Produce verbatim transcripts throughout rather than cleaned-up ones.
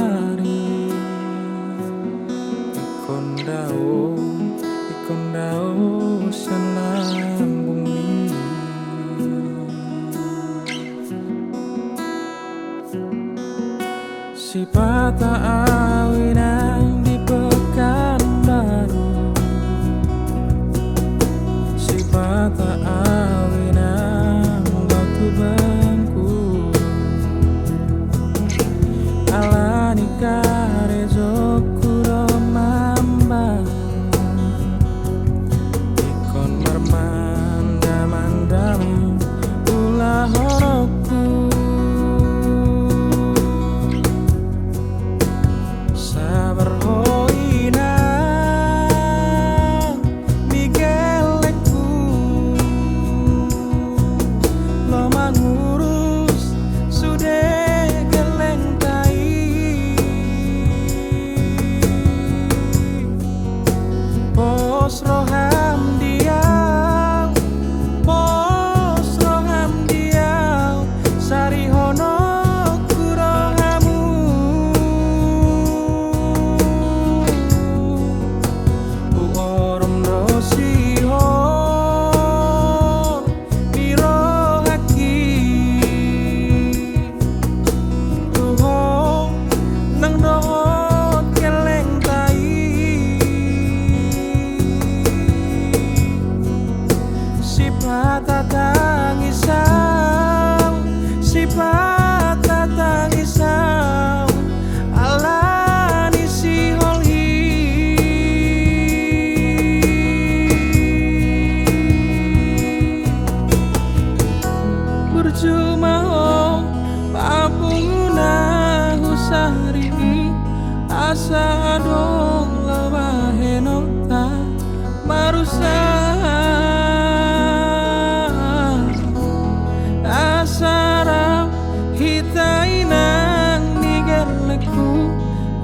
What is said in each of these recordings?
ari. Ingkon dao, ingkon dao sian lambung i. Sipata au inang di Pekanbaru, sipata au inang dohot tu Bengkulu. Alani karejongku do mambahen, ingkon marmandamandang ulahononku. Sabar ho inang ni gellengku, lo mangurus sude gellengta i. Pos roham di au, pos roham di au, sarihononku do hamu. Huorom do sihol ni rohangki tu ho nang dohot gellengta i. Sipata tangis au, sipata tangis au, alani sihol i. Burju ma ho pampungu na husari i, asa adong laho bahenonta marusaha, asa rap hita inang ni gellengku,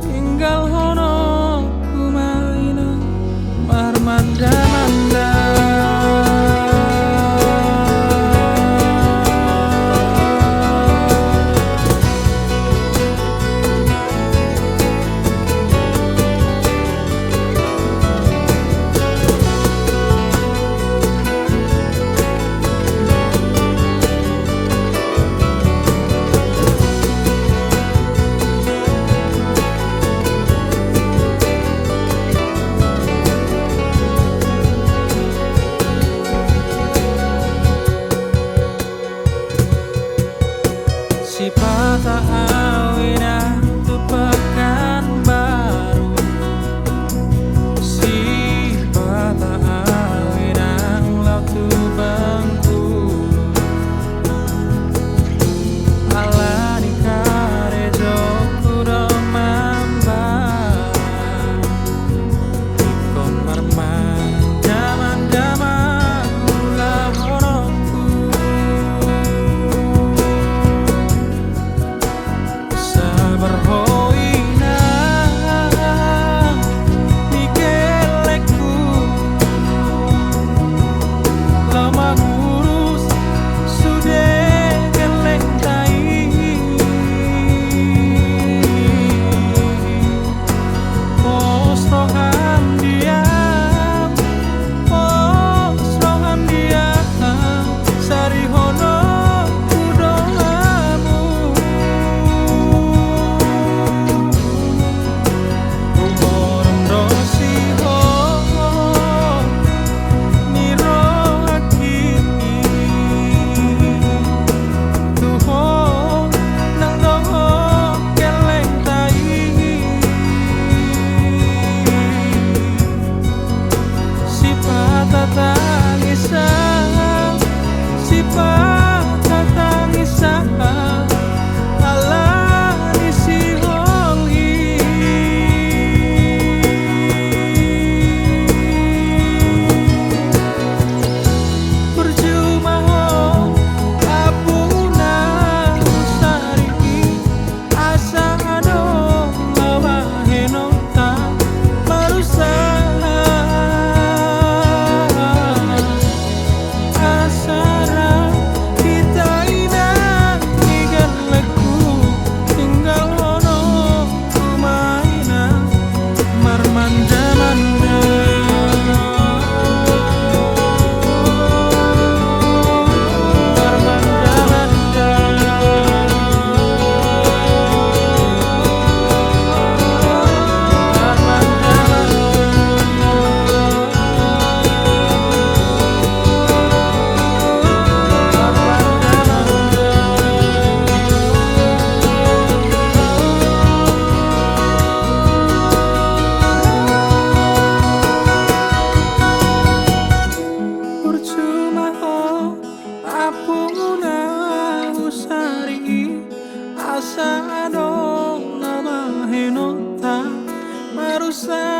tinggalhononku ma inang marmandamandang. dosa